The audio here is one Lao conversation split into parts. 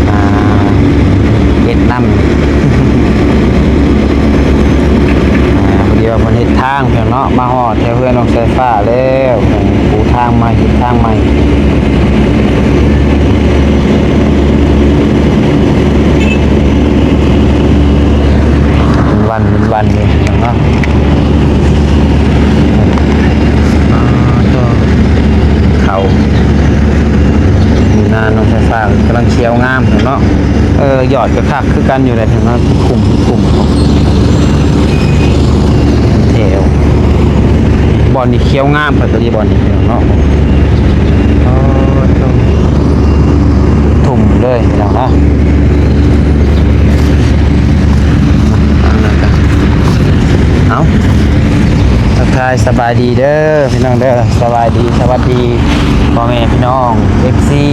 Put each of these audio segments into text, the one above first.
ອ່າ ເຮັດນຳ ອ່າ ພໍດີວ່າເພິ່ນເຮັດທາງ ພີ່ນ້ອງເນາະ ມາຮອດແຖວເຮືອນນ້ອງສາຍຟ້າແລ້ວ ເພິ່ນປູທາງໃໝ່ ເຮັດທາງໃໝ່ ເປັນວັນ ເປັນວັນຢູ່ ພີ່ນ້ອງເນາະ. ອ່າ ເຂົ້າຢູ່ນານ້ອງສາຍຟ້າກຳລັງຂຽວງາມເນາະ. ເອີ ຍອດກໍຄັກຄືກັນຢູ່ແຫຼະເນາະ ຄຸ້ມ ຄຸ້ມ ແຖວບ່ອນນີ້ຂຽວງາມຄັກອີ່ຫຼີບ່ອນນີ້ເນາະ. ອໍ ໂທ້ ທຸ່ມເລີຍເນາະ. ເອົາ ທັກທາຍສະບາຍດີເດີພີ່ນ້ອງເດີ ສະບາຍດີ ສະຫວັດດີພໍ່ແມ່ພີ່ນ້ອງ ເອັຟຊີ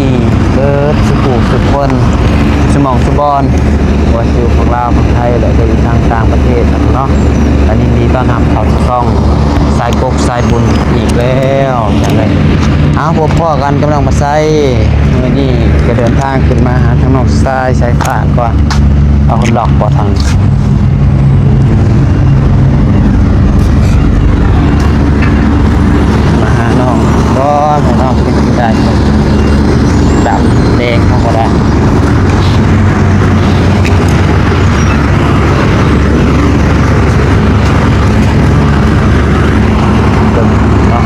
ເບິດສູ່ຜູ້ສູ່ຄົນ ສູ່ໝ່ອງສູ່ບ່ອນ ບໍ່ວ່າຊິຢູ່ຝັ່ງລາວ ຝັ່ງໄທ ແລະ ກໍຢູ່ທາງຕ່າງປະເທດເນາະ. ກໍຍິນດີຕ້ອນຮັບເຂົ້າສູ່ຊ່ອງສາຍກົກສາຍບຸນອີກແລ້ວ. ເອົາ ພົບພໍ້ກັນກັບນ້ອງມາໄຊ ມື້ນີ້ກໍເດີນທາງຂຶ້ນມາຫາທາງນ້ອງຊາຍສາຍຟ້າກ່ອນ. ເອົາ ເພິ່ນລັອກບໍ່ທາງ ມາຫານ້ອງກ່ອນ ໃຫ້ນ້ອງເປັນໄດ້ ດຳແດງເຮົາກໍໄດ້ ເບິ່ງເນາະ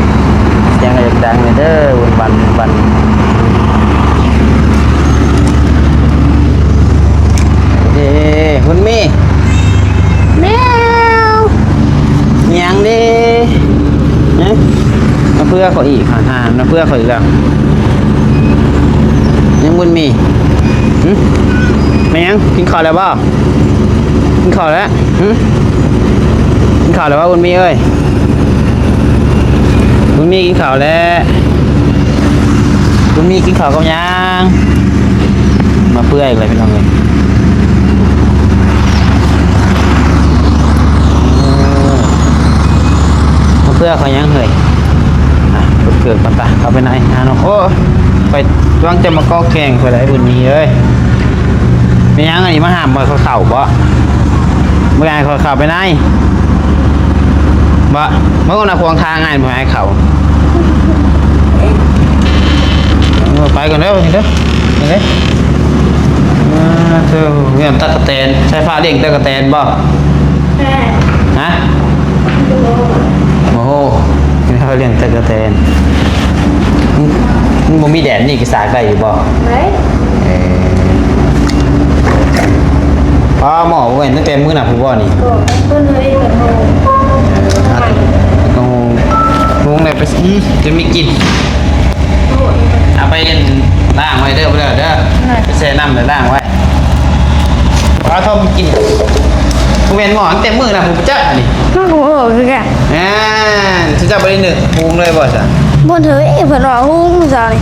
ສຽງກໍຢາກດັງແດ່ເດີ ວຸ້ນວັນ ວຸ້ນວັນ. ເດ້ ບຸນມີ ແມວ ຫຍັງເດ້ ຮະ ມາເພື່ອເຂົາອີກ ຫາ ມາເພື່ອເຂົາອີກແລ້ວ ຍັງບຸນມີ ຫຶ ແມ່ນຫຍັງ ກິນເຂົ້າແລ້ວບໍ່? ກິນເຂົ້າແລ້ວ ຫຶ ກິນເຂົ້າແລ້ວບໍ່ບຸນມີເອີຍ? ບຸນມີກິນເຂົ້າແລ້ວ ບຸນມີກິນເຂົ້າກັບຫຍັງ? ມາເພື່ອອີກແລ້ວພີ່ນ້ອງເອີຍ ມາເພື່ອເຂົາຫຍັງເຮີ້ຍ? ອ່ະ ເປີດເກີດກ່ອນປະ ເຂົ້າໄປໃນຫານ້ອງ ໂອ້ ໄປຫວັງຈະມາເກາະແຂ່ງຂ້ອຍໄດ້ບຸນມີເອີຍ. ແມ່ນຫຍັງອັນນີ້ ມາຫ້າມບໍ່ໃຫ້ຂ້ອຍເຂົ້າບໍ່? ບໍ່ໃຫ້ຂ້ອຍເຂົ້າໄປໃນບໍ່? ເບິ່ງນະ ຂວາງທາງອ້າຍບໍ່ໃຫ້ເຂົ້າ. ເອີ ໄປກ່ອນເດີ ໄປເດີ ໄປເດີ. ອ່າ ໂທ້ ລ້ຽງຕັກກະແຕນ ສາຍຟ້າລ້ຽງຕັກກະແຕນບໍ່? ຮະ? ໂອ້ໂຫ ເຂົາລ້ຽງຕັກກະແຕນ. ມັນ ມັນບໍ່ມີແດດນີ້ກໍສາກໄດ້ຢູ່ບໍ່? ໄດ້ ເອີ ປ້າ ໝໍ້ເວີ້ຍ ຕັ້ງແຕ່ມື້ນັ້ນພຸ້ນບໍ່ນີ້? ກໍເພິ່ນເລີຍເພິ່ນໂຮງ ເອີ ເອົາໂຮງ ໂຮງໄດ້ໄປ ອືມ ຈະມີກິ່ນ ເອົາໄປລ້າງໄວ້ເດີ ເດີ ໄດ້ ໄປແຊ່ນ້ຳແລ້ວລ້າງໄວ້. ປາທອມກິນ ບໍ່ແມ່ນໝໍ້ ຕັ້ງແຕ່ມື້ນະ ຜູ້ຈັກອັນນີ້ ເຮົາກໍບໍ່ຮູ້ຄືກັນ. ອ່າ ເຈົ້າບໍ່ໄດ້ນຶກ ຮູ້ເລີຍບໍ່ຊະ? ບໍ່ເຄີຍ ເພິ່ນວ່າຮູ້ມື້ເຊົ້ານີ້.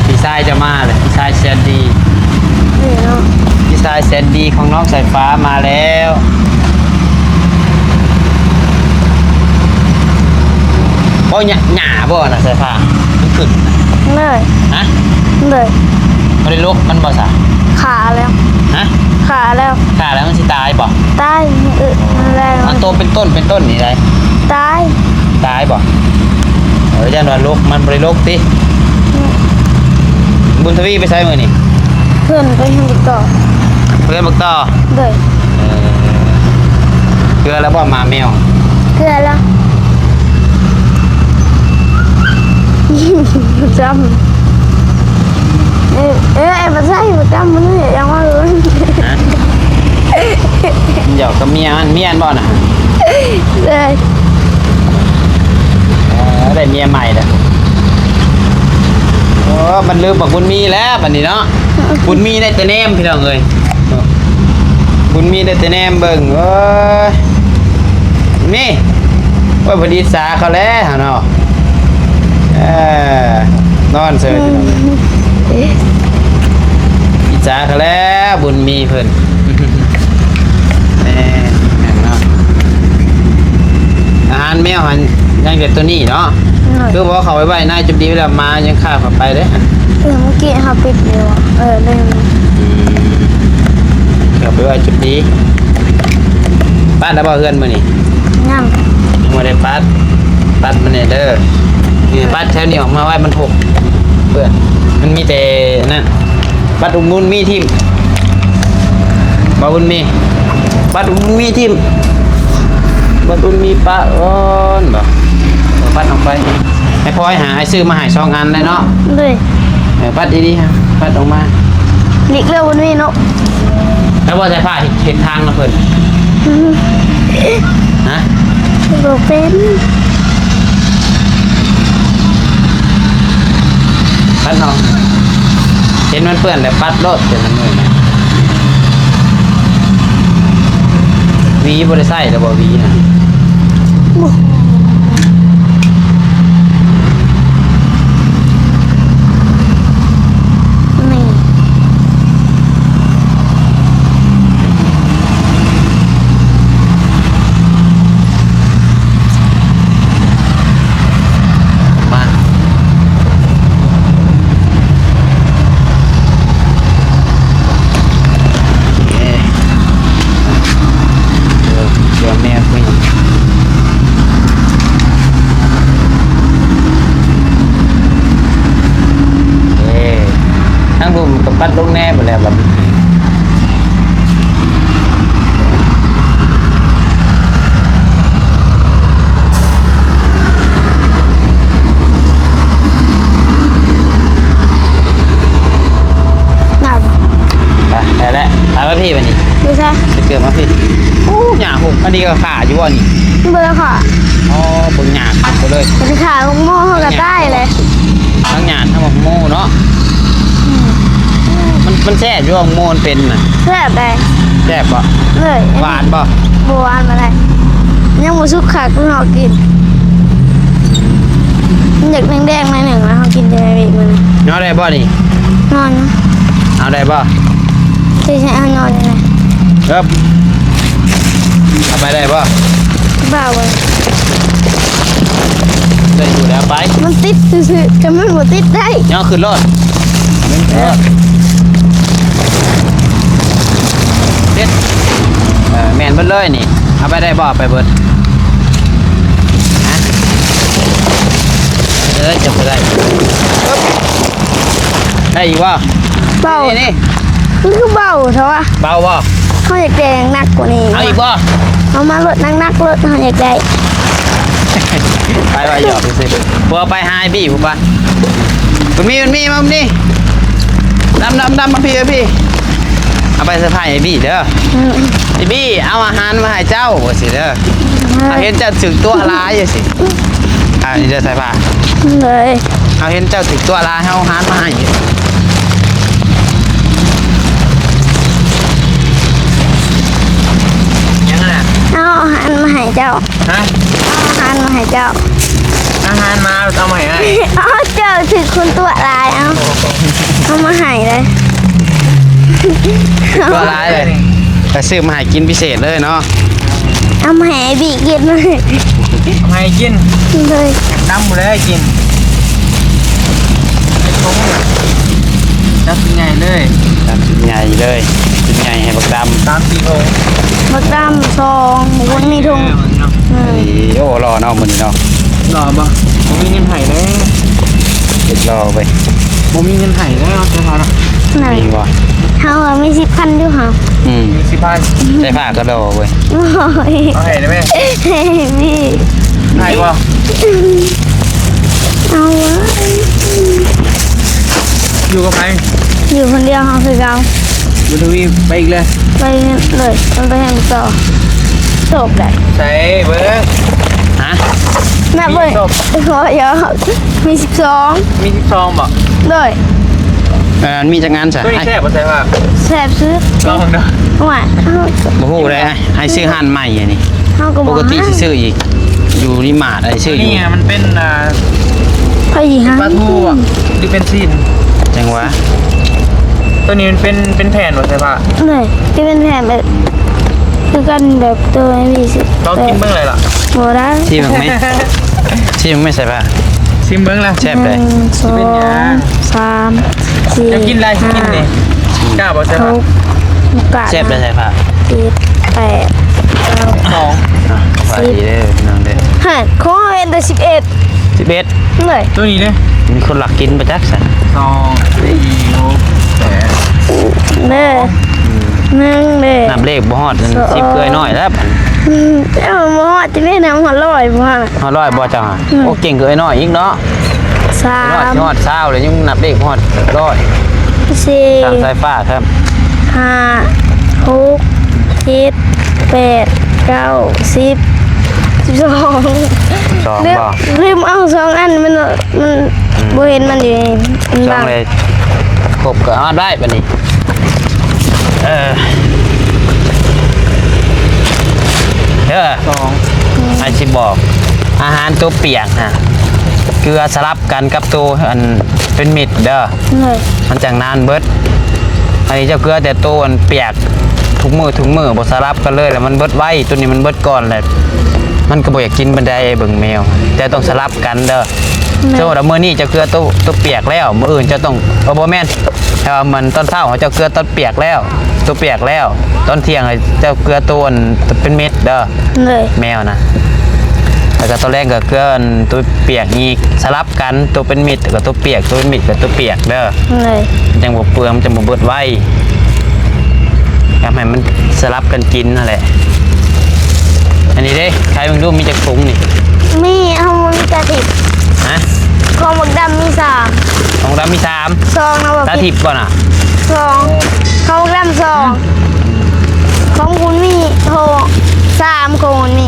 ພີ່ຊາຍຈະມາແລ້ວ ພີ່ຊາຍແສນດີ ນີ້ເນາະ ພີ່ຊາຍແສນດີຂອງນ້ອງສາຍຟ້າມາແລ້ວ. ບໍ່ ຫຍ້າ ຫຍ້າບໍ່ນະສາຍຟ້າ ມັນຂຶ້ນ ເລີຍ ຮະ ເລີຍ ບໍ່ໄດ້ລົກມັນບໍ່ຊະ? ຂ້າແລ້ວ ຮະ ຂ້າແລ້ວ ຂ້າແລ້ວມັນຊິຕາຍບໍ່? ຕາຍ ເອີ ມັນແລ້ວ ອັນໂຕເປັນຕົ້ນ ເປັນຕົ້ນນີ້ໃດ ຕາຍ ຕາຍບໍ່? ເອີ ຢ້ານວ່າລົກ ມັນບໍ່ໄດ້ລົກຕິ? ອືມ ບຸນທະວີໄປໃສມື້ນີ້? ເພິ່ນໄປເຮືອນບັກຕໍ່ ເຮືອນບັກຕໍ່ ໂດຍ ເອີ ເຄືອແລ້ວບໍ່ ໝາແມວ? ເຄືອແລ້ວ ປະຈຳ ເອີ ເອີ ປະໄຊປະຈຳມື້ນີ້ ຍັງວ່າ ຮະ? ມັນຫຍອກກັບເມຍມັນ ເມຍມັນບໍ່ນະ? ໂດຍ ເອີ ໄດ້ເມຍໃໝ່ແລ້ວ ໂອ້ ມັນລືມບັກບຸນມີແລ້ວບັດນີ້ເນາະ. ບຸນມີໄດ້ແຕ່ແນມພີ່ນ້ອງເອີຍ ບຸນມີໄດ້ແຕ່ແນມເບິ່ງ ໂອ້ຍ ມີ ໂອ້ຍ ເພິ່ນອິດສາເຂົາແລ້ວເນາະ ເອີ ນອນເຊີຍ ອິດສາເຂົາແລ້ວ ບຸນມີເພິ່ນ ແມ່ນເນາະ ອາຫານແມວຫັ້ນຍັງແຕ່ໂຕນີ້ເນາະ ໂດຍ ຄືວ່າເຂົາໄປໄວ້ໃນຈຸດດີແລ້ວ ໝາຍັງຄາບເຂົ້າໄປເດ້. ເອີ ເມື່ອກີ້ເຮົາປິດຢູ່ ເອີ ລືມ. ອືມ ເອົາໄປໄວ້ຈຸດດີ. ປັດແລ້ວບໍ່ເຮືອນມື້ນີ້? ຍັງ ຍັງບໍ່ໄດ້ປັດ. ປັດມັນແດ່ເດີ. ນີ້ ປັດແຖວນີ້ອອກມາໄວ້ ມັນຫົກ ເປື້ອນ. ມັນມີແຕ່ນັ້ນ. ບັດອຸ້ນມີຖິ້ມ ບໍ່ບຸນມີ ບັດອຸ້ນມີຖິ້ມ ບັດອຸ້ນມີປະກ່ອນບໍ່. ເອີ ບັດອອກໄປ ໃຫ້ພອຍຫາ ອ້າຍຊື້ມາໃຫ້ສອງອັນໄດ້ເນາະ. ໂດຍ ເອີ ບັດດີໆ ບັດອອກມາ. ຫຼີກເລີຍ ບໍ່ມີເນາະ. ແລ້ວບໍ່ໃສ່ຜ້າເຮັດທາງນຳເພິ່ນ? ອືມ ຮະ? ບໍ່ເປັນ. ປັດເນາະ ເຫັນມັນເປື້ອນແລ້ວປັດໂລດ ເປັນອັນນີ້ນະ. ຫວີບໍ່ໄດ້ໃຊ້ແລ້ວບໍ່ ຫວີນະ? ບໍ່ ນີ້. ມາ ໂອເຄ ດຽວ ດຽວແມ່ຄຸຍ ເອີ ທາງລຸ່ມກໍປັດລົງແນ່ໝົດແລ້ວບັດນີ້. ໄປ ໄດ້ແລ້ວ ໄປມາພີ້ບັດນີ້ ຢູ່ໃສ? ໃສ່ເກີບມາພີ້. ໂອ້ ຫຍ້າຫຸກ ອັນນີ້ກໍຂ້າຢູ່ບໍ່ນີ້? ບໍ່ໄດ້ຂ້າ. ອໍ ເບິ່ງຫຍ້າຄັກເລີຍ ຄັນຂ້າໝໍເຮົາກໍຕາຍແຫຼະ. ທັງຫຍ້າທັງໝາກໂມເນາະ. ອືມ ມັນ ມັນແຊບຢູ່ບໍ່ ໝາກໂມມັນເປັນນະ? ແຊບໃດ໋. ແຊບບໍ່? ເອີຍ ຫວານບໍ່? ບໍ່ຫວານປານໃດ ຍັງບໍ່ສຸກຄັກ ເຮົາກິນ ມັນຢາກແດງໆ ໜ້ອຍໜຶ່ງ ແລ້ວເຮົາກິນຈະໄດ້ເວກມັນ. ຍໍໄດ້ບໍ່ນີ້? ຍໍນະ. ເອົາໄດ້ບໍ່? ຊິໃຫ້ເຮົາຍໍໄດ້ນະ. ເອີບ ເອົາໄປໄດ້ບໍ່? ບໍ່ໄດ້. ໄດ້ຢູ່ແລ້ວ ໄປ. ມັນຕິດຊື່ໆ ຄັນມັນບໍ່ຕິດໄດ້ ຍໍຂຶ້ນໂລດ. ເອີ ເດັດ ເອີ ແມ່ນເບິດເລີຍນີ້. ເອົາໄປໄດ້ບໍ່? ເອົາໄປເບິດ. ຮະ? ເອີ ຈັບໄປໄດ້. ໄດ້ຢູ່ບໍ່? ເບົາ ນີ້ ນີ້ ມັນຄືເບົາແທ້ວະ? ເບົາບໍ່? ເຮົາຢາກໄດ້ໜັກກວ່ານີ້. ເອົາອີກບໍ່? ເອົາມາໂລດ ໜັກໆໂລດ ເຮົາຢາກໄດ້. ໄປວ່າຫຍອກຊື່ໆ ບໍ່ ໄປຫາອ້າຍບີພຸ້ນປະ. ມັນມີ ມັນມີ ມັນມີ ດຳໆໆ ມາພີ້ ມາພີ້. ເອົາໄປເຊີໄພອ້າຍບີເດີ. ອືມ ອ້າຍບີ ເອົາອາຫານມາໃຫ້ເຈົ້າ ວ່າຊີ້ເດີ. ເອີ ເຮົາເຫັນເຈົ້າຖືກຕົວະຫຼາຍ ວ່າຊີ້. ອ່າ ນີ້ເດີ ສາຍຟ້າ ເລີຍ ເຮົາເຫັນເຈົ້າຖືກຕົວະຫຼາຍ ເຮົາເອົາອາຫານມາໃຫ້. ຫຍັງນະ? ເອົາອາຫານມາໃຫ້ເຈົ້າ. ຮະ? ເອົາອາຫານມາໃຫ້ເຈົ້າ. ອາຫານມາ ເອົາມາໃຫ້ອ້າຍ. ເອົາ ເຈົ້າຖືກຄົນຕົວະຫຼາຍ ເອົາ ເອົາມາໃຫ້ເລີຍ. ຕົວະຫຼາຍເລີຍ ແຕ່ຊື້ມາໃຫ້ກິນພິເສດເລີຍເນາະ. ເອົາມາໃຫ້ອ້າຍບີກິນ. ເອົາມາໃຫ້ກິນ ໂດຍ ດຳບໍ່ໄດ້ກິນ. ຈັບໃຫຍ່ເລີຍ ຈັບໃຫຍ່ເລີຍ ໃຫຍ່ໃຫ້ບັກດຳ ສາມສີ່ໂລ. ບັກດຳສອງ ບັກນີ້ຖົງ. ເອີ ເອີ ໂອ້ ຫຼໍ່ເນາະ ມື້ນີ້ເນາະ. ຫຼໍ່ບໍ່? ບໍ່ມີເງິນໃຫ້ເດ້. ເຮັດຫຼໍ່ໄປ ບໍ່ມີເງິນໃຫ້ເດ້ ເອົາໃສ່ຜ້າເນາະ. ມີບໍ່? ເຮົາມີສິບພັນຢູ່ເຮົາ. ອືມ ມີສິບພັນ ໃສ່ຜ້າກໍຫຼໍ່ເວີຍ. ໂອ້ຍ ເອົາໃຫ້ໄດ້ແມ? ມີ ໃຫ້ບໍ່? ເອົາເວີຍ. ຢູ່ກັບໃຜ? ຢູ່ຄົນດຽວເຮົາຄືເກົ່າ. ບໍ່ທະວີໄປອີກເລີຍ? ໄປເລີຍ ມັນໄປແຮງຕໍ່. ໂຊບໄດ້ ໃສ່ເບິ່ງ. ຮະ? ນັບເບິ່ງ. ມີໂຊບ ໂອ້ຍ ມີສິບສອງ. ມີສິບສອງບໍ່? ໂດຍ. ເອີ ມີຈັກອັນຊະ? ຕົວນີ້ແຊບບໍ່? ແຊບ ແຊບສຸດ. ລອງເບິ່ງເດີ. ໂອ້ຍ ບໍ່ຮູ້ເລີຍ. ໃຫ້ຊື້ຮ້ານໃໝ່ອັນນີ້ ເຮົາກໍບໍ່ ປົກກະຕິຊິຊື້ອີກ ຢູ່ນິມາດ ໄອ້ຊື້ຢູ່. ນີ້ມັນເປັນ ອ່າ ໄຜຊິຫາ ເປັນປາທູບໍ່ ຫຼືເປັນຊີ້ນ? ຈັ່ງຫວະ ຕົວນີ້ມັນເປັນ ເປັນແຜ່ນບໍ່ ໃສ່ຜ້າ? ເລີຍ ທີ່ເປັນແຜ່ນແບບ ຄືກັນແບບຕົວນີ້ຊິ. ລອງກິນເບິ່ງໄດ້ລະ? ບໍ່ໄດ້. ຊີມເບິ່ງແມ ຊີມເບິ່ງແມ ໃສ່ຜ້າ. ຊີມເບິ່ງລະ ແຊບເດ້. ໜຶ່ງ ສອງ ເປັນຫຍັງ? ສ ສາມ ສີ່ ຢາກກິນຫຼາຍຊິກິນນີ້ ຫ້າ ກ້າບໍ່ໃສ່ ຫົກ ແຊບໄດ້ໃສ່ຜ້າ ເຈັດ ແປດ ເກົ້າ ສອງ ອ່ະ ສະບາຍດີເດີພີ່ນ້ອງເດີ ຫັ້ນ ຂອງເຮົາເຫັນແຕ່ສິບເອັດ ສິບເອັດ ເລີຍ ໂຕນີ້ເດ້ ມີຄົນລັກກິນບໍ່ຈັກຊັ້ນ ສອງ ສີ່ ຫົກ ແປດ ເດີ ອືມ ໜຶ່ງເດີ ນັບເລກບໍ່ຮອດ ສອງ ສິບ ເອື້ອຍນ້ອຍແລ້ວ ອືມ ເຈົ້າບໍ່ຮອດ ຈະໄດ້ນຳຮອດຮ້ອຍບໍ່ຮອດ ຮອດຮ້ອຍບໍ່ເຈົ້າ ອືມ ໂອ້ ເກັ່ງກວ່າເອື້ອຍນ້ອຍອີກເນາະ ສາມ ຮອດ ຮອດຊາວແລ້ວຍັງນັບເລກບໍ່ຮອດຮ້ອຍ ສີ່ ສາມສາຍຟ້າແທ້ ຫ້າ ຫົກ ເຈັດ ແປດ ເກົ້າ ສິບ ສິບສອງ ສອງ ລືມ ບໍ່ ລືມເອົາສອງອັນ ມັນ ມັນ ອືມ ບໍ່ເຫັນມັນຢູ່ໃນ ມັນບັງ ສອງເລີຍ ຄົບກໍຮອດໄດ້ບັດນີ້ ເອີ ເດີ ສອງ ອ້າຍຊິບອກ ອາຫານໂຕປຽກນະ ເກືອສະຫຼັບກັນກັບໂຕອັນເປັນເມັດເດີ ໂດຍ ມັນຈັ່ງນານເບິດ ອັນນີ້ເຈົ້າເກືອແຕ່ໂຕອັນປຽກ ທຸກມື້ ທຸກມື້ ບໍ່ສະຫຼັບກັນເລີຍ ແລ້ວມັນເບິດໄວ ໂຕນີ້ມັນເບິດກ່ອນ ແລ້ວມັນກໍບໍ່ຢາກກິນປານໃດ ເບິ່ງແມວ ແຕ່ຕ້ອງສະຫຼັບກັນເດີ ໂດຍ ສົມມຸດວ່າມື້ນີ້ເຈົ້າເກືອໂຕ ໂຕປຽກແລ້ວ ມື້ອື່ນເຈົ້າຕ້ອງ ເອີ ບໍ່ແມ່ນ ແຕ່ວ່າມັນຕອນເຊົ້າເຈົ້າເກືອຕອນປຽກແລ້ວ ໂຕປຽກແລ້ວ ຕອນທ່ຽງເຈົ້າເກືອໂຕອັນເປັນເມັດເດີ ໂດຍ ແມວນະ ແລ້ວກໍຕອນແລງກໍເກືອອັນໂຕປຽກອີກ ສະຫຼັບກັນ ໂຕເປັນເມັດກໍໂຕປຽກ ໂຕເປັນເມັດກໍໂຕປຽກເດີ ໂດຍ ມັນຈັ່ງບໍ່ເປືອງ ມັນຈັ່ງບໍ່ເບິດໄວ ຢາກໃຫ້ມັນສະຫຼັບກັນກິນຫັ້ນແຫຼະ ອັນນີ້ເດ້ ໄຂເບິ່ງດູມີຈັກຖົງນີ້ ມີ ເຮົາບໍ່ມີກະທິບ ຮະ ຂອງບັກດຳມີສາມ ຂອງດຳມີສາມ ສອງນະ ກະທິບບໍ່ນະ ສອງ ຂອງບັກດຳສອງ ຂອງບຸນມີ ໂອ້ ສາມ ຂອງບຸນມີ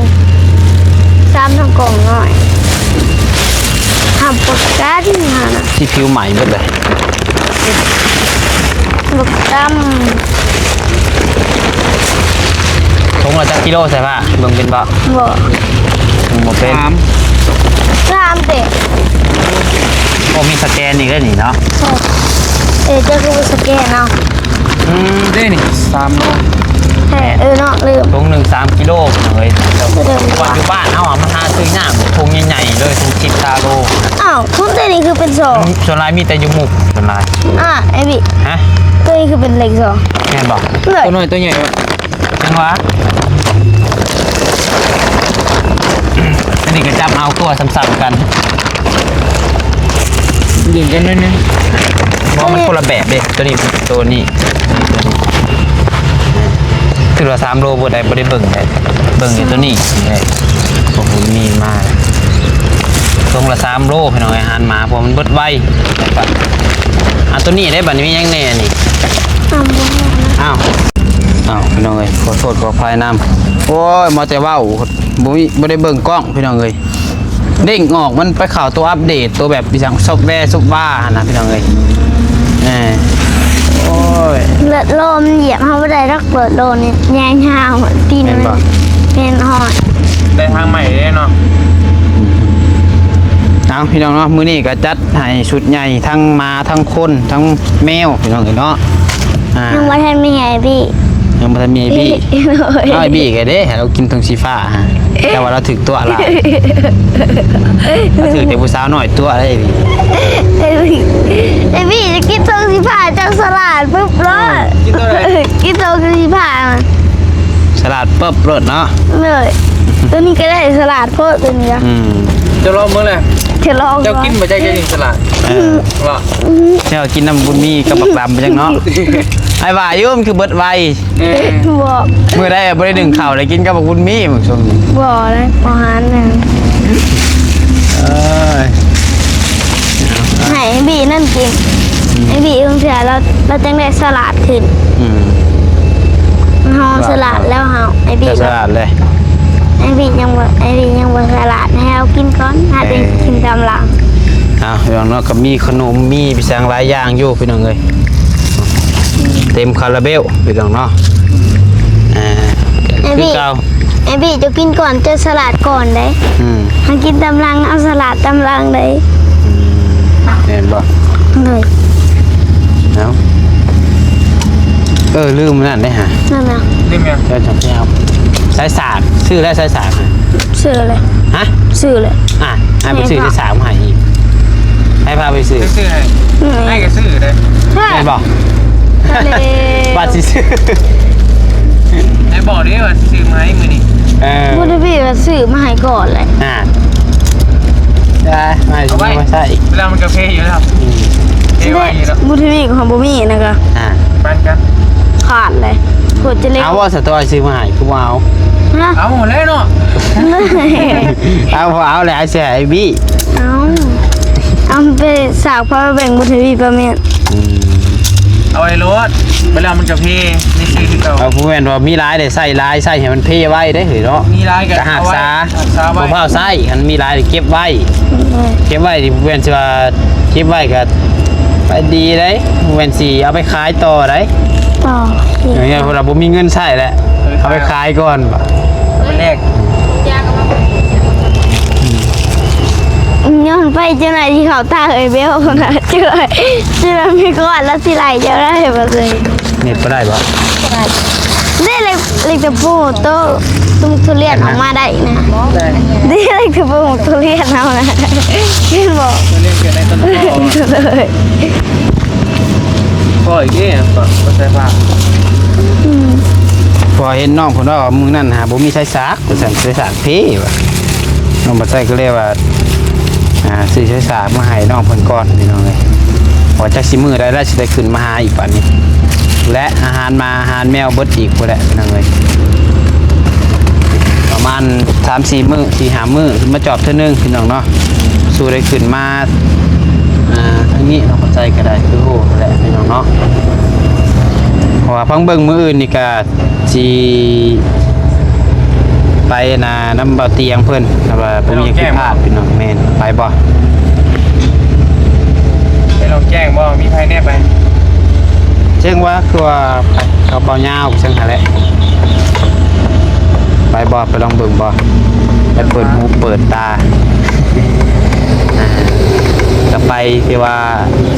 ສາມທັງກອງນ້ອຍ ທຳປະກັນຫັ້ນນະ ຊິຜິວໄໝ້ເບິດເລີຍ ບັກດຳ ຖົງລະຈັກກິໂລໃສ່ພ້າ ເບິ່ງເປັນບໍ່? ບໍ່ ເບິ່ງບໍ່ເປັນ ສາມ ສາມເດ້ ໂອ້ ມີສະແກນອີກເດ້ນີ້ເນາະ ເອີ ເຈົ້າຄືບໍ່ສະແກນເອົາ? ອືມ ເດ້ນີ້ ສາມໂລ ແທ້ ເອີເນາະ ລືມ ຖົງໜຶ່ງສາມກິໂລເລີຍ ເອີ ແຕ່ວ່າຢູ່ບ້ານເຮົາອະ ມັນຫາຊື້ຍາກ ຖົງໃຫຍ່ໆເລີຍ ຖົງສິບ ຊາວໂລ ອ້າວ ທຸນແຕ່ນີ້ຄືເປັນສອງ ສ່ວນຫຼາຍມີແຕ່ຢູ່ມຸກ ສ່ວນຫຼາຍ ອ່າ ໄອ້ບິ ຮະ ໂຕນີ້ຄືເປັນເລກສອງ ແມ່ນບໍ່? ໂຕນ້ອຍໂຕໃຫຍ່ ຈັ່ງຫວະ ອັນນີ້ກໍຈັບເອົາຕົວຊ້ຳໆກັນ ດຶງກັນໜ້ອຍໜຶ່ງ ບໍ່ ມັນຄົນລະແບບເດ້ ໂຕນີ້ ໂຕນີ້ ຖືວ່າສາມໂລບໍ່ໄດ້ ບໍ່ໄດ້ເບິ່ງໄດ້ ເບິ່ງຢູ່ໂຕນີ້ ໂອ້ໂຫ ມີມາ ຖົງລະສາມໂລ ພີ່ນ້ອງເອີຍ ອາຫານໝາ ເພາະມັນເບິດໄວ ອ່າ ໂຕນີ້ເດ້ ບັດນີ້ມີຫຍັງແດ່ນີ້ ອ້າວ ອ້າວ ພີ່ນ້ອງເອີຍ ຂໍໂທດຂໍອະໄພນຳ ໂອ້ຍ ມັວແຕ່ເວົ້າ ບໍ່ມີ ບໍ່ໄດ້ເບິ່ງກ້ອງ ພີ່ນ້ອງເອີຍ ເດ້ງອອກ ມັນໄປເຂົ້າຕົວອັບເດດ ຕົວແບບອີຫຍັງ ຊອບແວ ຊອບວາຫັ້ນນະ ພີ່ນ້ອງເອີຍ ເອີ ໂອ້ຍ ເລືອດໂລມັນຢຽບເຮົາບໍ່ໄດ້ດອກ ເລືອດໂລນີ້ ຍາວໆ ຕີນມັນ ແມ່ນບໍ່? ແມ່ນຮອດ ໄດ້ທາງໃໝ່ເດ້ເນາະ ເອົາ ພີ່ນ້ອງເນາະ ມື້ນີ້ກໍຈັດໃຫ້ຊຸດໃຫຍ່ ທັງໝາ ທັງຄົນ ທັງແມວ ພີ່ນ້ອງເອີຍເນາະ ອ່າ ຍັງບໍ່ທັນມີໄອ້ບີ ຍັງບໍ່ທັນມີໄອ້ບີ ໂດຍ ເອົາໄອ້ບີກໍເດ້ ໃຫ້ລາວກິນຖົງສີຟ້າ ແຕ່ວ່າລາວຖືກຕົວະຫຼາຍ ລາວຖືກແຕ່ຜູ້ສາວນ້ອຍຕົວະເດ້ ໄອ້ບີ ໄອ້ບີຈະກິນຖົງສີຟ້າ ເຈົ້າສະຫຼາດປຶບໂລດ ກິນຕົວໃດ? ກິນຖົງສີຟ້າ ສະຫຼາດປຶບໂລດເນາະ ເລີຍ ໂຕນີ້ກໍໄດ້ສະຫຼາດໂພດ ໂຕນີ້ນະ ອືມ ເຈົ້າລອງເບິ່ງແຫຼະ ເຈົ້າລອງ ເຈົ້າກິນບໍ່ ເຈົ້າກິນສະຫຼາດ ເອີ ລະ ເຈົ້າກິນນຳບຸນມີກັບບັກດຳໄປຈັ່ງເນາະ ອ້າຍວ່າຢູ່ ມັນຄືເບິດໄວ ເອີ ບໍ່ ມື້ໃດບໍ່ໄດ້ໜຶ້ງເຂົ້າ ໄດ້ກິນກັບບັກບຸນມີ ມື້ຊ່ວງນີ້ ບໍ່ເລີຍ ບໍ່ຫານຫຍັງ ເອີຍ ໃຫ້ໄອ້ບີນັ້ນກິນ ອືມ ໄອ້ບີບາງເທື່ອລາວ ລາວຈັ່ງໄດ້ສະຫຼາດຂຶ້ນ ອືມ ເຮົາສະຫຼາດແລ້ວ ເຮົາ ໄອ້ບີ ສະຫຼາດເລີຍ ໄອ້ບີຍັງບໍ່ ໄອ້ບີຍັງບໍ່ສະຫຼາດ ໃຫ້ເຮົາກິນກ່ອນ ຫາແຕ່ ເອີ ກິນຕາມຫຼັງ ເອົາ ພີ່ນ້ອງເນາະ ກໍມີຂະໜົມ ມີອີ່ຫຍັງຫຼາຍຢ່າງຢູ່ ພີ່ນ້ອງເອີຍ ເຕັມຄາລາເບວ ພີ່ນ້ອງເນາະ ອ່າ ຄືເກົ່າ ໄອ້ບີ ເຈົ້າກິນກ່ອນ ເຈົ້າສະຫຼາດກ່ອນເດ້ ອືມ ເຮົາກິນຕາມຫຼັງ ເອົາສະຫຼາດຕາມຫຼັງເດ້ ອືມ ແມ່ນບໍ່? ໂດຍ ເອົາ ເອີ ລືມນັ້ນເດ້ຫາ ນັ້ນນະ ລືມຫຍັງ? ເຈົ້າຈະໄປເອົາສາຍສາກ ຊື້ແລ້ວສາຍສາກ ຊື້ແລ້ວ ຮະ? ຊື້ແລ້ວ ອ່ະ ອ້າຍບໍ່ຊື້ສາຍສາກມາໃຫ້ອີກ ໃຫ້ພາໄປຊື້ ຊື້ໃຫ້ ອືມ ໃຫ້ກໍຊື້ເດ້ ແມ່ນບໍ່? ທະເລ ວ່າຊິຊື້ ໃຫ້ບອກເດ້ວ່າຊິຊື້ມາໃຫ້ມື້ນີ້ ເອີ ບຸດທະວີວ່າຊື້ມາໃຫ້ກ່ອນແຫຼະ ອ່າ ໄດ້ ມາ ເອົາໄວ້ ມາໃຊ້ ເວລາມັນກາເຟຢູ່ແລ້ວ ອືມ ເອໄວ້ຢູ່ແລ້ວ ບຸດທະວີກໍບໍ່ມີນະກະ ອ່າ ປັນກັນ ຂາດເລີຍ ໂຄດຈະເລັກ ເອົາບໍ່ ສະຕອຍຊື້ມາໃຫ້ ຄືບໍ່ເອົາ? ຮະ? ເອົາແລ້ວເນາະ ເອົາ ບໍ່ເອົາແລ້ວ ຊິໃຫ້ໄອ້ບີ ເອົາ ເອົາໄປສາກພາໄປແບ່ງບຸດທະວີປາເມດ ອືມ ເອົາໄວ້ໂລດ ເວລາມັນກະເພ ນີ້ຊື້ຄືເກົ່າ ເອົາ ບໍ່ແມ່ນວ່າມີຫຼາຍເດ້ ໃຊ້ຫຼາຍ ໃຊ້ໃຫ້ມັນເພໄວເດ້ເຮີຍເນາະ ມີຫຼາຍກໍ ກໍຮັກສາ ຮັກສາໄວ້ ບໍ່ຟ້າວໃຊ້ ຄັນມີຫຼາຍເກັບໄວ້ ອືມ ເກັບໄວ້ນີ້ ບໍ່ແມ່ນຊິວ່າເກັບໄວ້ກໍໄປດີເດ້ ບໍ່ແມ່ນຊິເອົາໄປຂາຍຕໍ່ໄດ໋ ຕໍ່ ເອີ ເພາະວ່າບໍ່ມີເງິນໃຊ້ແຫຼະ ເອີ ເອົາໄປຂາຍກ່ອນ ໄປແລກ ຍ້ອນໄປເຈົ້າໜ້າທີ່ເຂົາຕາເອີຍເບວນະ ເຈົ້າໜ້າ ເຈົ້າໜ້າມີກ່ອນລະຊິໄລ່ເຈົ້າໄດ້ບໍ່ເລີຍ ເນັດບໍ່ໄດ້ບໍ່? ບໍ່ໄດ້ ເດ້ເລັກ ເລັກຕະປູໂຕະ ຕຸກທຸລຽນອອກມາໄດ້ນະ ໄດ້ ເດ້ເລັກຕະປູທຸລຽນເຮົານະ ເຫັນບໍ່? ທຸລຽນເກີດໃນຕົ້ນ ພໍອີກເດ້ ບໍ່ໃສ່ຜ້າ ອືມ ເພາະວ່າເຫັນນ້ອງເພິ່ນເວົ້າວ່າມື້ນັ້ນຫາບໍ່ມີໃຊ້ສາກ ວ່າຊັ້ນ ໃຊ້ສາກເພວ່າ ນ້ອງບັດໄຊກໍເລີຍວ່າ ອ່າ ຊື້ໃຊ້ສາກມາໃຫ້ນ້ອງເພິ່ນກ່ອນພີ່ນ້ອງເອີຍ ວ່າຈັກຊິມື້ໃດລະຊິໄດ້ຂຶ້ນມາຫາອີກບາດນີ້ ແລະ ອາຫານໝາອາຫານແມວເບິດອີກພຸ້ນແຫຼະພີ່ນ້ອງເອີຍ ປະມານສາມສີ່ມື້ ສີ່ຫ້າມື້ ມາຈອບເທື່ອໜຶ່ງພີ່ນ້ອງເນາະ ສູ່ໄດ້ຂຶ້ນມາ ອ່າ ທາງນີ້ເນາະ ບັດໄຊກໍໄດ້ ຄືຮູ້ຫັ້ນແຫຼະພີ່ນ້ອງເນາະ ເພາະວ່າຟັງເບິ່ງມື້ອື່ນນີ້ກໍ ຊິໄປນະ ນຳບ່າວຕຽງເພິ່ນ ຖ້າວ່າບໍ່ມີຫຍັງຜິດພາດພີ່ນ້ອງ ແມ່ນ ໄປບໍ່? ໄປລອງແຈ້ງບໍ່? ມີໃຜແດ່ໄປ? ເຊິ່ງວ່າ ຄືວ່າ ກັບບ່າວຍາວ ເຊິ່ງຫັ້ນແຫຼະ ໄປບໍ່? ໄປລອງເບິ່ງບໍ່? ໄປເປີດຫູເປີດຕາ ອ່າ ກໍໄປທີ່ວ່າ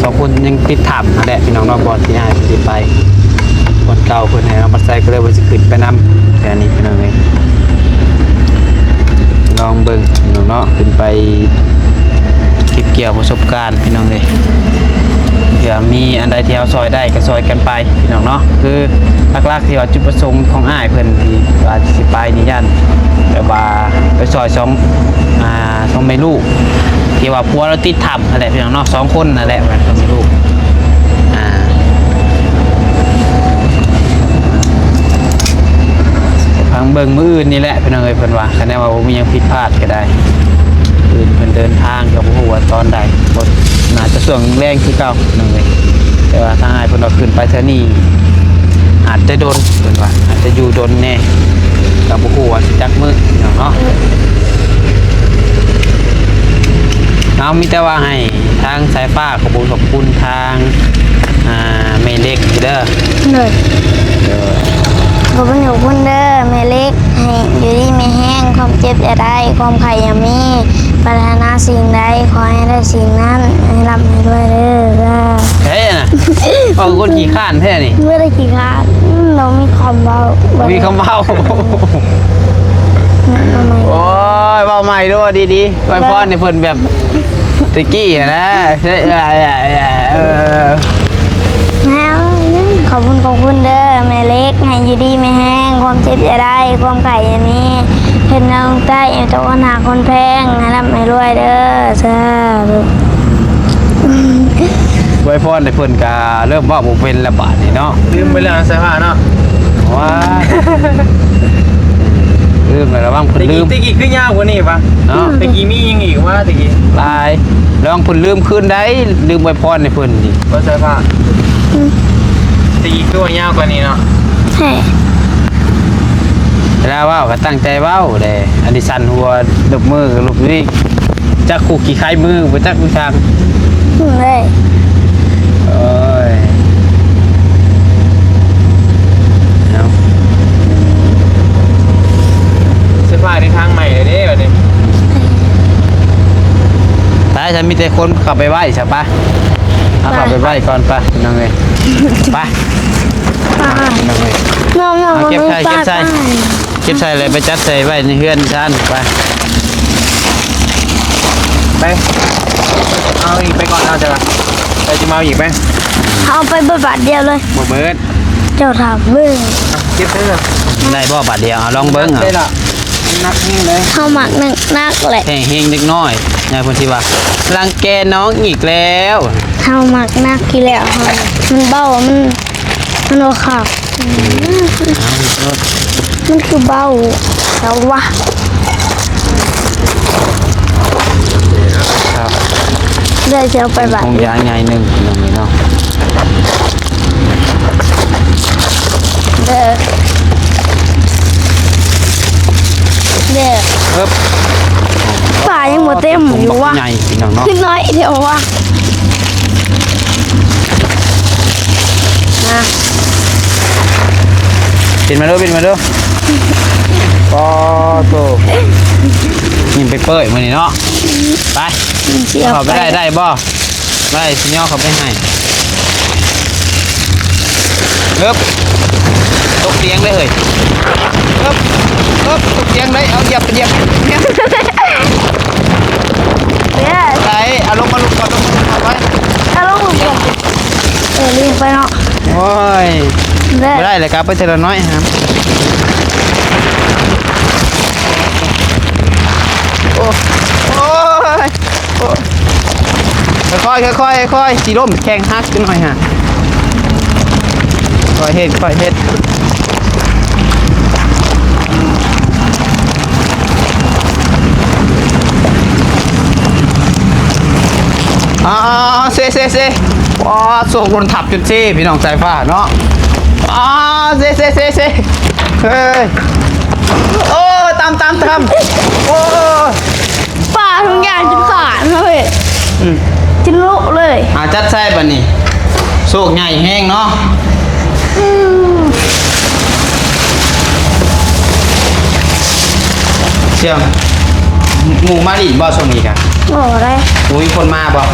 ສອງຄົນຍັງຕິດຖ້ຳຫັ້ນແຫຼະພີ່ນ້ອງເນາະ ບ່ອນທີ່ອ້າຍຊິໄປ ບ່ອນເກົ່າເພິ່ນໃຫ້ເອົາມາໃສ່ ກໍເລີຍວ່າຊິຂຶ້ນໄປນຳ ແຕ່ອັນນີ້ພີ່ນ້ອງເອີຍ ລອງເບິ່ງພີ່ນ້ອງເນາະ ຂຶ້ນໄປເກັບກ່ຽວປະສົບການພີ່ນ້ອງເອີຍ ເພື່ອມີອັນໃດທີ່ເຮົາຊ່ອຍໄດ້ກໍຊ່ອຍກັນໄປພີ່ນ້ອງເນາະ ຄືຫຼັກໆ ທີ່ວ່າຈຸດປະສົງຂອງອ້າຍເພິ່ນທີ່ວ່າຊິໄປນີ້ ຢ້ານແບບວ່າໄປຊ່ອຍສອງ ອ່າ ສອງແມ່ລູກ ທີ່ວ່າຜົວລາວຕິດຖ້ຳຫັ້ນແຫຼະພີ່ນ້ອງເນາະ ສອງຄົນຫັ້ນແຫຼະ ແມ່ນສອງແມ່ລູກ ອ່າ ຟັງເບິ່ງມື້ອື່ນນີ້ແຫຼະພີ່ນ້ອງເອີຍ ເພິ່ນວ່າ ຄັນແນວວ່າບໍ່ມີຫຍັງຜິດພາດກໍໄດ້ ອື່ນເພິ່ນເດີນທາງກໍບໍ່ຮູ້ວ່າຕອນໃດ ບໍ່ ໜ້າຈະຊ່ວງແລງຄືເກົ່າພີ່ນ້ອງເອີຍ ແຕ່ວ່າທາງອ້າຍເພິ່ນວ່າຂຶ້ນໄປເທື່ອນີ້ ອາດຈະດົນ ເພິ່ນວ່າອາດຈະຢູ່ດົນແດ່ ກໍບໍ່ຮູ້ວ່າຊິຈັກມື້ພີ່ນ້ອງເນາະ ເຮົາມີແຕ່ວ່າໃຫ້ທາງສາຍຟ້າຂອບຄຸນຂອບຄຸນທາງ ອ່າ ແມ່ເລັກເດີ ໂດຍ ໂດຍ ຂອບຄຸນຂອບຄຸນເດີແມ່ເລັກ ໃຫ້ຢູ່ດີມີແຮງ ຄວາມເຈັບຢ່າໄດ້ ຄວາມໄຂ້ຢ່າມີ ປາດຖະໜາສິ່ງໃດ ຂໍໃຫ້ໄດ້ສິ່ງນັ້ນ ໃຫ້ຮ່ຳໃຫ້ລວຍເດີ ສາທຸ ເຮີຍນະ ເວົ້າຄືຄົນຂີ້ຄ້ານແທ້ນີ້ ບໍ່ໄດ້ຂີ້ຄ້ານ ອືມ ບໍ່ມີຄຳເວົ້າ ບໍ່ມີຄຳເວົ້າ ໂອ້ຍ ເວົ້າໃໝ່ດູດີໆ ອວຍພອນໃຫ້ເພິ່ນແບບ ຕະກີ້ຫັ້ນນະ ເອີ ເອີ ເອີ ແລ້ວ ຂອບຄຸນ ຂອບຄຸນເດີແມ່ເລັກ ໃຫ້ຢູ່ດີມີແຮງ ຄວາມເຈັບຢ່າໄດ້ ຄວາມໄຂ້ຢ່າມີ ເຮັດແນວລົງໃຕ້ ໃຫ້ຕົກຄົນຮັກຄົນແພງ ໃຫ້ຮ່ຳໃຫ້ລວຍເດີ ສາທຸ ອວຍພອນໃຫ້ເພິ່ນກະເລີ່ມເວົ້າບໍ່ເປັນແລ້ວບາດນີ້ເນາະ ລືມໄປແລ້ວ ສາຍຟ້າເນາະ ວ້າຍ ລືມແລ້ວ ລະວັງເພິ່ນລືມ ແຕ່ກີ້ ແຕ່ກີ້ຄືຍາວກວ່ານີ້ວະ ເນາະ ແຕ່ກີ້ມີຫຍັງອີກວະ ແຕ່ກີ້ ຫຼາຍ ລະວັງເພິ່ນລືມຄືນໃດ ລືມອວຍພອນໃຫ້ເພິ່ນນີ້ ບໍ່ໃສ່ຜ້າ ອືມ ແຕ່ກີ້ຄືວ່າຍາວກວ່ານີ້ເນາະ ແທ້ ເວລາເວົ້າກໍຕັ້ງໃຈເວົ້າເດ້ ອັນນີ້ສັ່ນຫົວ ລົບມືກໍລົບນີ້ ຈັກຄຸກຂີ້ໄຄມື ບໍ່ຈັກຢູ່ທາງ ເອີຍ ເອົາ ສະພາຍໃນທາງໃໝ່ເລີຍເດ້ບັດນີ້ ໄປ ຖ້າມີແຕ່ຄົນເຂົ້າໄປໄຫວ້ຊະ ໄປ ເຮົາເຂົ້າໄປໄຫວ້ກ່ອນ ໄປ ພີ່ນ້ອງເອີຍ ໄປ ໄປ ພີ່ນ້ອງເອີຍ ນ້ອງໆ ເອົາເກັບໃສ່ ເກັບໃສ່ ເກັບໃສ່ແລ້ວໄປຈັດໃສ່ໄວ້ໃນເຮືອນຊານ ໄປ ໄປ ເອົາອີກໄປກ່ອນ ເອົາ ເຈົ້າລະ ເຈົ້າຊິມາເອົາອີກໄໝ? ເອົາໄປເບິດບາດດຽວເລີຍ ບໍ່ເບິດ ເຈົ້າຖາມເບິ່ງ ເກັບເດີ ໄດ້ບໍ່ບາດດຽວ? ເອົາ ລອງເບິ່ງ ເອົາ ໄດ້ລະ ໜັກແຮງເລີຍ ເຮົາມັກໜັກໆແຫຼະ ແຮງໆເດັກນ້ອຍ ຍາຍເພິ່ນຊິວ່າ ລັງແກນ້ອງອີກແລ້ວ ເຮົາມັກໜັກຢູ່ແລ້ວ ເຮົາ ມັນເບົາ ມັນ ມັນບໍ່ຄັກ ອືມ ມັນຄືເບົາແລ້ວວະ ເດີ ຊິເອົາໄປບາດ ເປັນໂຄງຢາງໃຫຍ່ໜຶ່ງ ພີ່ນ້ອງເອີຍເນາະ ເດີ ເດີ ເອີບ ປາຍັງບໍ່ເຕັມຢູ່ວະ ໃຫຍ່ ພີ່ນ້ອງເນາະ ຄືນ້ອຍດຽວວະ. ມາ ປິ່ນມາດູ ປິ່ນມາດູ ປາໂທ້ ຍິ້ມເປີຍໆມື້ນີ້ເນາະ ໄປ ເຂົ້າໄປໄດ້ ໄດ້ບໍ່? ໄດ້ ຊິຍໍເຂົ້າໄປໃຫ້ ເອີບ ຕົກຕຽງເດ້ເຮີ້ຍ ເອີບ ເອີບ ຕົກຕຽງເດ້ ເອົາ ຢຽບ ຢຽບ ຢຽບ ເອີ ໄດ້ ເອົາລົງມາ ລົງກ່ອນ ລົງມາ ລົງມາ ໄປ ເອົາລົງກ່ອນ ເອີ ລີງໄປເນາະ ໂອ້ຍ ແລ້ວ ບໍ່ໄດ້ແລ້ວ ກັບໄປເທື່ອລະໜ້ອຍຫາ ໂອ້ ໂອ້ຍ ໂອ້ຍ ຄ່ອຍໆ ຄ່ອຍໆ ຄ່ອຍໆ ຊິລົ້ມ ແຂ້ງຫັກຈັກໜ້ອຍຫາ ຄ່ອຍເຮັດ ຄ່ອຍເຮັດ ອ່າ ເຊ ເຊ ເຊ ວ້າ ໂຊກລົນທັບຈົນເຊ ພີ່ນ້ອງສາຍຟ້າເນາະ ອ່າ ເຊ ເຊ ເຊ ເຊ ເຮີ້ຍ ໂອ້ ຕຳ ຕຳ ຕຳ ໂອ້ ປາທຸກຢ່າງຈົນຂາດເນາະເວີ້ຍ ອືມ ຈົນໂລະເລີຍ ອ່າ ຈັດໃສ່ບາດນີ້ ໂຊກໃຫຍ່ແຮງເນາະ ອືມ ຊ່ຽງ ໝູ່ມາຫຼິ້ນບໍ່ຊ່ວງນີ້ກະ? ບໍ່ໄດ້ ບໍ່ມີຄົນມາບໍ່?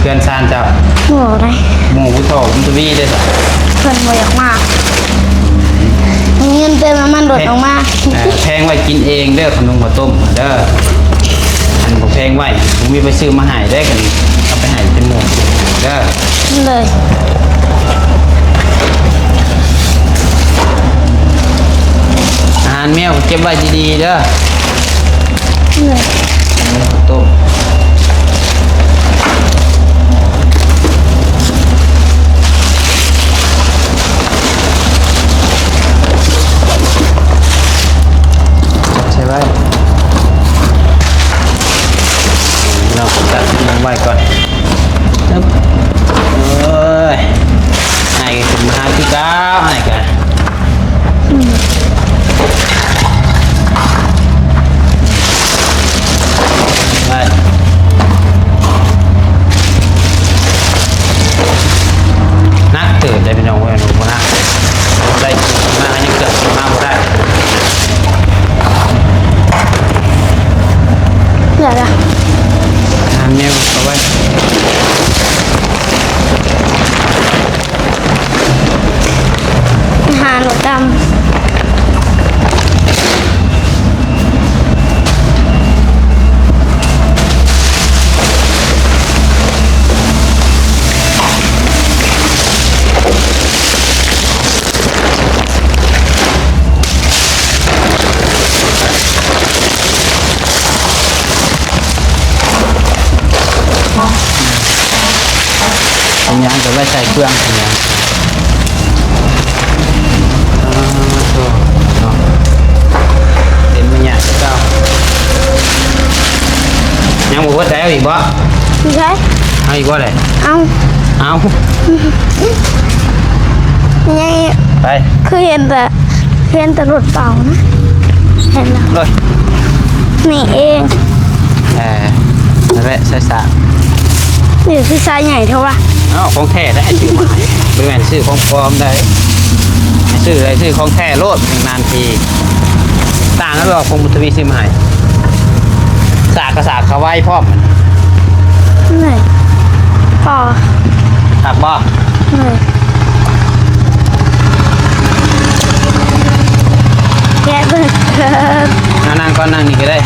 ເພື່ອນຊານເຈົ້າ ບໍ່ໄດ້ ໝູ່ຜູ້ເຖົ້າບຸນທະວີເດ້ ເພິ່ນບໍ່ຢາກມາ ມີເງິນເຕີມນ້ຳມັນລົດອອກມາ ເອີ ແພງໄວ້ກິນເອງເດີ ຂະໜົມເຂົ້າຕົ້ມເດີ ອັນບໍ່ແພງໄວ້ ບໍ່ມີໃຜຊື້ມາໃຫ້ເດ້ ກັນເອົາໄປໃຫ້ເປັນໝູ່ເດີ ເລີຍ ອາຫານແມວກໍເກັບໄວ້ດີໆເດີ ເລີຍ ເອົາເຂົ້າຕົ້ມ ໃສ່ໄວ້ ເນາະ ຈັດວາງໄວ້ກ່ອນ ເອີຍ ອ້າຍກໍຂຶ້ນມາຫາຄືເກົ່າ ອ້າຍກໍ ໄປ ໜັກເຕີບເດ້ພີ່ນ້ອງເອີຍ ໜັກ ໃສ່ມາຍັງເກືອບມາບໍ່ໄດ້ ເຫຼືອລະ ຫາແມວເຂົ້າໄວ້. ຫາໜູດຳ ເປັນຫຍັງກໍໄວ້ໃສ່ເຄື່ອງເປັນຫຍັງ ອ່າ ໂທ້ເນາະ ເປັນມາຍາກຄືເກົ່າ ຍັງບໍ່ເບິດ ໄດ້ເອົາອີກບໍ່? ບໍ່ໃຊ້ ເອົາອີກບໍ່ແຫຼະ? ເອົາ ເອົາ ຍັງອີກ ໄປ ຄືເຫັນແຕ່ ເຫັນແຕ່ລົດເກົ່ານະ ເຫັນແລ້ວ ໂດຍ ນີ້ເອງ ເອີ ນັ້ນແຫຼະ ສາຍສາກ ນີ້ຄືສາຍໃຫຍ່ແທ້ວະ ເອົ້າ ຂອງແທ້ໄດ໋ ຊື້ມາໃຫ້ ບໍ່ແມ່ນຊື້ຂອງປອມໄດ໋ ຊື້ໄດ້ ຊື້ຂອງແທ້ໂລດ ນານໆທີ ຕ່າງກັນບໍ່ ຂອງບຸນທະວີຊື້ມາໃຫ້ ສາກກໍສາກເຂົ້າໄວພ້ອມ ນີ້ ພໍ ຄັກບໍ່? ເອີ ແກະເບິ່ງ ອ່າ ນັ່ງກ່ອນ ນັ່ງນີ້ກໍໄດ້.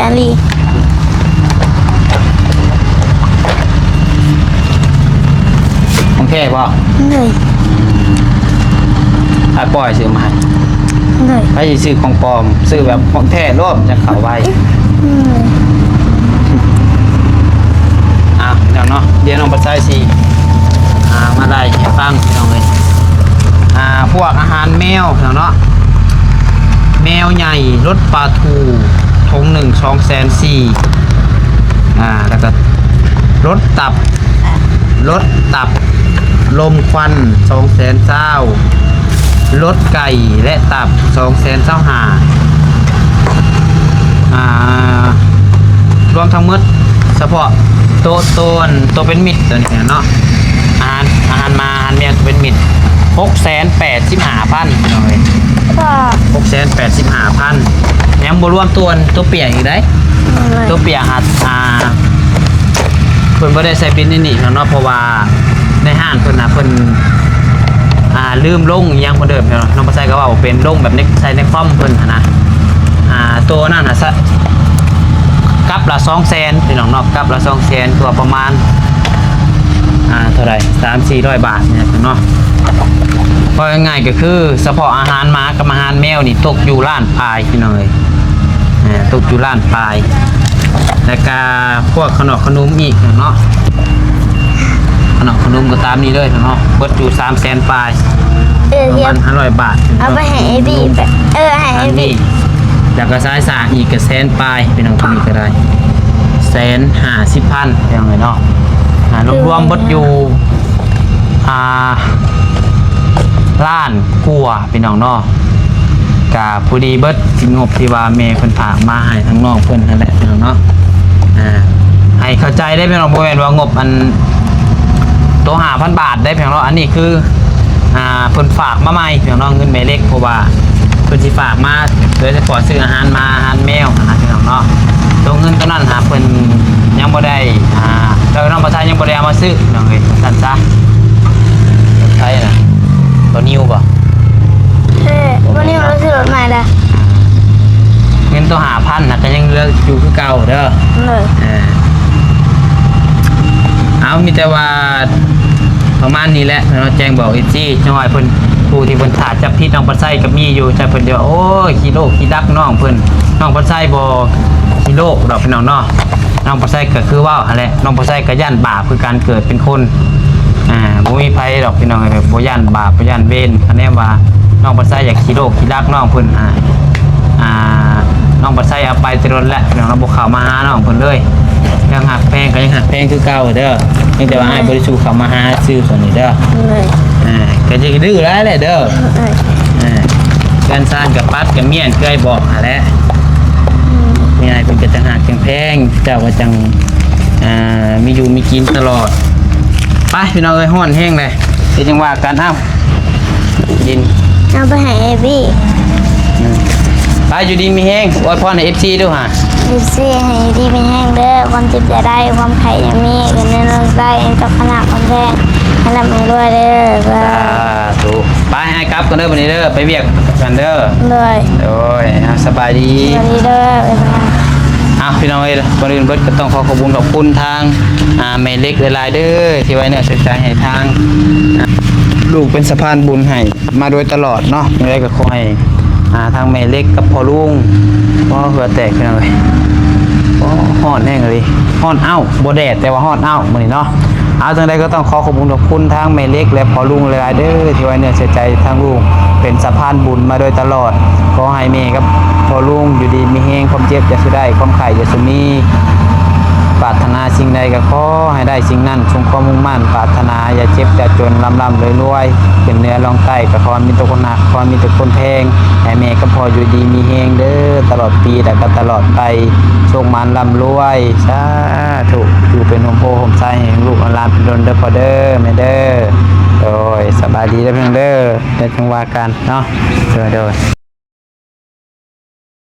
ອີ່ຫຼີ. ຂອງແທ້ບໍ່? ໂດຍ. ອ້າຍປ້ອຍຊື້ມາໃຫ້. ໂດຍ. ໃຜຊິຊື້ຂອງປອມ? ຊື້ແບບຂອງແທ້ໂລດ ຈັ່ງເຂົ້າໄວ. ໂດຍ. ອ່າ ພີ່ນ້ອງເນາະ ດຽວນ້ອງປະໄຊຊິ ອ່າ ມາໄລ່ໃຫ້ຟັງ ພີ່ນ້ອງເອີຍ. ອ່າ ພວກອາຫານແມວ ພີ່ນ້ອງເນາະ. ແມວໃຫຍ່ ລົດປາທູ ຖົງໜຶ່ງ ສອງແສນສີ່ ອ່າ ແລ້ວກໍລົດຕັບ ລົດຕັບລົມຄວັນ ສອງແສນຊາວ ລົດໄກ່ ແລະ ຕັບ ສອງແສນຊາວຫ້າ ອ່າ ລວມທັງໝົດ ສະເພາະໂຕ ໂຕ ອັນ ໂຕເປັນມິດໂຕນີ້ເນາະ ອາຫານ ອາຫານໝາ ອາຫານແມວໂຕເປັນມິດ ຫົກແສນແປດສິບຫ້າພັນ ພີ່ນ້ອງເອີຍ ຫົກແສນແປດສິບຫ້າພັນ ຍັງບໍ່ລວມໂຕ ອັນ ໂຕປຽກອີກເດ້. ໂຕປຽກຫາ ອ່າ ເພິ່ນບໍ່ໄດ້ໃສ່ບິນໃນນີ້ເນາະ ເພາະວ່າໃນຮ້ານເພິ່ນນະ ເພິ່ນ ອ່າ ລືມລົງອີ່ຫຍັງເພິ່ນເດີ ນ້ອງປະໄຊກໍເວົ້າເປັນ ລົງແບບໃນ ໃສ່ໃນຄອມເພິ່ນຫັ້ນນະ. ອ່າ ໂຕນັ້ນນະ ສະ ກັບລະສອງແສນ ພີ່ນ້ອງເນາະ ກັບລະສອງແສນ ກໍປະມານ ອ່າ ເທົ່າໃດ ສາມສີ່ຮ້ອຍບາດນີ້ເນາະ. ເວົ້າງ່າຍໆກໍຄື ສະເພາະອາຫານໝາກັບອາຫານແມວນີ້ ຕົກຢູ່ລ້ານປາຍ ພີ່ນ້ອງເອີຍ. ອ່າ ຕົກຢູ່ລ້ານປາຍ ແລ້ວກະພວກຂະໜົມຂະໜົມອີກເນາະ ຂະໜົມຂະໜົມກໍຕາມນີ້ເລີຍເນາະ ເບິດຢູ່ສາມແສນປາຍ ເອີ ປະມານຫ້າຮ້ອຍບາດ ເອົາໄປໃຫ້ໄອ້ບີ ເອີ ໃຫ້ໄອ້ບີ ແລ້ວກໍສາຍສາກອີກກໍແສນປາຍ ພີ່ນ້ອງ ຕົວນີ້ກໍໄດ້ແສນຫ້າສິບພັນ ພີ່ນ້ອງເອີຍເນາະ. ອ່າ ລວມໆເບິດຢູ່ ອ່າ ລ້ານກວ່າ ພີ່ນ້ອງເນາະ ກະພໍດີເບິດງົບທີ່ວ່າແມ່ເພິ່ນຝາກມາໃຫ້ທາງນ້ອງເພິ່ນຫັ້ນແຫຼະ ພີ່ນ້ອງເນາະ. ອ່າ ໃຫ້ເຂົ້າໃຈເດ້ພີ່ນ້ອງ ບໍ່ແມ່ນວ່າງົບອັນໂຕຫ້າພັນບາດເດ້ພີ່ນ້ອງເນາະ ອັນນີ້ຄື ອ່າ ເພິ່ນຝາກມາໃໝ່ພີ່ນ້ອງເນາະ ເງິນແມ່ເລັກ ເພາະວ່າເພິ່ນຊິຝາກມາໂດຍສະເພາະຊື້ອາຫານໝາອາຫານແມວຫັ້ນນະ ພີ່ນ້ອງເນາະ. ໂຕເງິນໂຕນັ້ນຫາເພິ່ນຍັງບໍ່ໄດ້ ອ່າ ເຈົ້ານ້ອງປະໄຊຍັງບໍ່ໄດ້ເອົາມາຊື້ ພີ່ນ້ອງເອີຍ ວ່າຊັ້ນຊະ. ໃຜນະ ບໍ່ນິວບໍ່? ເອີ ບໍ່ນິວ ເຮົາຊື້ລົດໃໝ່ລະ. ເງິນໂຕຫ້າພັນນະ ກໍຍັງເຫຼືອຢູ່ຄືເກົ່າເດີ. ເອີ ເອົາ ມີແຕ່ວ່າປະມານນີ້ແຫຼະເນາະ ແຈ້ງບອກເອັຟຊີ ຈັກໜ້ອຍເພິ່ນ ຜູ້ທີ່ເພິ່ນຖ້າຈັບຜິດນ້ອງປະໄຊກໍມີຢູ່ ຈະເພິ່ນຈະວ່າ ໂອ້ຍ ຂີ້ໂລກຂີ້ລັກນ້ອງເພິ່ນ. ນ້ອງປະໄຊບໍ່ຂີ້ໂລກດອກ ພີ່ນ້ອງເນາະ. ນ້ອງປະໄຊກໍຄືເວົ້າຫັ້ນແຫຼະ ນ້ອງປະໄຊກໍຢ້ານບາບຄືກັນ ເກີດເປັນຄົນ ອ່າ ບໍ່ມີໃຜດອກພີ່ນ້ອງເອີຍ ບໍ່ຢ້ານບາບ ບໍ່ຢ້ານເວນ. ຄະແນນວ່ານ້ອງປະໄຊຢາກຂີ້ໂລກຂີ້ລັກນ້ອງເພິ່ນ ອ່າ ອ່າ ນ້ອງປະໄຊເອົາໄປແຕ່ດົນແລ້ວ ນ້ອງບໍ່ເຂົ້າມາຫານ້ອງເພິ່ນເລີຍ. ຍັງຮັກແພງກໍຍັງຮັກແພງຄືເກົ່າເດີ ພຽງແຕ່ວ່າອ້າຍບໍ່ໄດ້ສູ່ເຂົ້າມາຫາຊື່ຕອນນີ້ເດີ. ອ່າ ກໍຢ່າດື້ຫຼາຍແຫຼະເດີ. ອ່າ ເຮືອນຊານກໍປັດກໍມ້ຽນ ຄືອ້າຍບອກຫັ້ນແຫຼະ. ແມ່ອ້າຍເພິ່ນກໍຈັ່ງຮັກຈັ່ງແພງ ເຈົ້າກໍຈັ່ງ ອ່າ ມີຢູ່ມີກິນຕະຫຼອດ. ໄປພີ່ນ້ອງເອີຍ ຮ້ອນແຮງເລີຍ ເຮັດຫຍັງວ່າກັນ. ເອົ້າ ດິນ ເອົາໄປໃຫ້ໄອ້ບີ. ອືມ ໄປ ຢູ່ດີມີແຮງ ອວຍພອນໃຫ້ເອັຟຊີດູຫາ. ເອັຟຊີ ໃຫ້ຢູ່ດີມີແຮງເດີ ຄວາມເຈັບຢ່າໄດ້ ຄວາມໄຂ້ຢ່າມີ ເງິນເດືອນຕ້ອງໄດ້ ເຈົ້າຄະນະຄວາມແພງ ໃຫ້ລ່ຳໃຫ້ລວຍເດີ. ສາທຸ. ໄປ ອ້າຍກັບກ່ອນເດີ ບັດນີ້ເດີ ໄປວຽກກັນເດີ. ໂດຍ ໂດຍ ອ່າ ສະບາຍດີ ສະບາຍດີເດີ. ອ່າ ພີ່ນ້ອງເອີຍ ກ່ອນອື່ນເບິດກໍຕ້ອງຂໍຂອບຄຸນຂອບຄຸນທາງ ອ່າ ແມ່ເລັກຫຼາຍໆເດີ ທີ່ໄວ້ເນື້ອໃສ່ໃຈໃຫ້ທາງ ອ່າ ລູກເປັນສະພານບຸນໃຫ້ມາໂດຍຕະຫຼອດເນາະ. ຈັ່ງໃດກໍຂໍໃຫ້ ອ່າ ທາງແມ່ເລັກກັບພໍ່ລຸງ ບໍ່ ເຫື່ອແຕກພີ່ນ້ອງເອີຍ. ໂອ້ ຮ້ອນແຮງອີ່ຫຼີ ຮ້ອນເອົ້າ ບໍ່ແດດ ແຕ່ວ່າຮ້ອນເອົ້າມື້ນີ້ເນາະ. ເອົາ ຈັ່ງໃດກໍຕ້ອງຂໍຂອບຄຸນຂອບຄຸນທາງແມ່ເລັກ ແລະ ພໍ່ລຸງຫຼາຍໆເດີ ທີ່ໄວ້ເນື້ອເຊື່ອໃຈທາງລູກ ເປັນສະພານບຸນມາໂດຍຕະຫຼອດ. ຂໍໃຫ້ແມ່ກັບພໍ່ລຸງຢູ່ດີມີແຮງ ຄວາມເຈັບຢ່າສູ່ໄດ້ ຄວາມໄຂ້ຢ່າສູ່ມີ ປາດຖະໜາສິ່ງໃດກໍຂໍໃຫ້ໄດ້ສິ່ງນັ້ນ ສົມຄວາມມຸ່ງໝັ້ນປາດຖະໜາ ຢ່າເຈັບຢ່າຈົນ ລ່ຳໆລວຍໆ ຂຶ້ນເໜືອລ່ອງໃຕ້ ກໍຂໍໃຫ້ມີແຕ່ຄົນຮັກ ຂໍໃຫ້ມີແຕ່ຄົນແພງ ໃຫ້ແມ່ກັບພໍ່ຢູ່ດີມີແຮງເດີ ຕະຫຼອດປີ ແລະ ກໍຕະຫຼອດໄປ ໂຊກໝານລ່ຳລວຍ. ສາທຸ. ຢູ່ເປັນຮົ່ມໂພຮົ່ມໄຊໃຫ້ລູກໃຫ້ຫຼານເປັນດົນເດີພໍ່ເດີແມ່ເດີ. ໂດຍ ສະບາຍດີເດີພີ່ນ້ອງເດີ ແລ້ວຈັ່ງວ່າກັນເນາະ. ໂດຍ ໂດຍ.